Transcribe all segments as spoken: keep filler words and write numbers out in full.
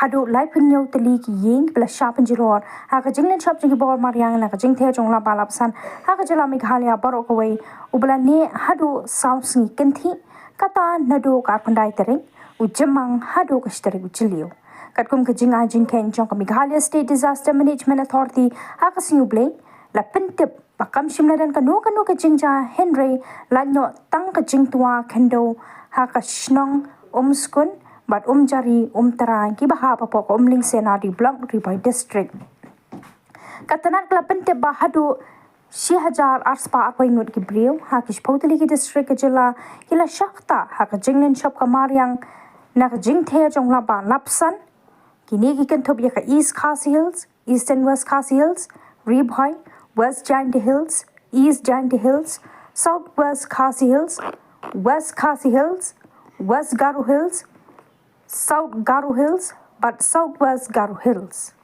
Haduh laiphew hynñiew tylli ki ïing ki ba la shah pynjulor ha ka jinglynshop jong ki bor mariang na ka jingther jong u lap ba lapsan ha ka jylla Meghalaya baroh kawei, u ba la neh haduh saw sngi kynthih, kata naduh ka arphew khyndai tarik u Jymmang haduh ka shi tarik u Jylliew. Katkum ka jingai jingkheiñ jong ka Meghalaya State Disaster Management Authority ha ka sngi U Blei, la pyntip ba kam shym la don kano kano ka jingjia, hynrei la ïoh tang ka jingtwa khyndew ha ka shnong Umskun bad Umjari Umtrai ki ba hap hapoh ka Umling C&RD Block, Ri Bhoi District. Ka tnat ka la pyntip ba haduh shi hajar ar spah arphew ngut ki briew ha ki shiphew tylli ki district ka jylla ki la shah ktah ha ka jinglynshop ka mariang na ka jingther jong u lap ba lapsan. Kine ki kynthup ïa ka East Khasi Hills, Eastern West Khasi Hills, Ri Bhoi, West Jaintia Hills, East Jaintia Hills, South West Khasi Hills, West Khasi Hills, West Garo Hills, South Garo Hills bad South West Garo Hills.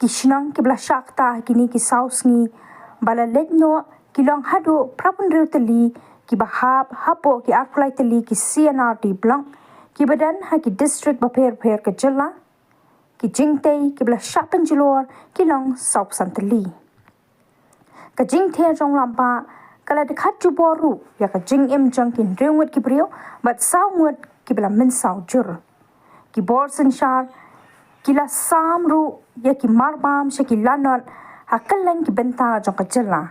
Ki shnong ki ba la shah ktah ha kine ki saw sngi ba la leit noh ki long haduh phra phew hynriew tylli ki ba hap hapoh ki arphew lai tylli ki C&RD Block ki ba don ha ki district bapher bapher ka jylla. Ki jingtei ki ba la shah pynjulor ki long saw phew san tylli. Ka jingther jong u lap ba ka la dkhat jubor ruh ïa ka jingim jong ki hynriew ngut ki briew bad saw ngut ki ba la mynsaw jur. Ki bor synshar ki la sam ruh ïa ki marbam sha ki lanot ha kylleng ki bynta jong ka jylla.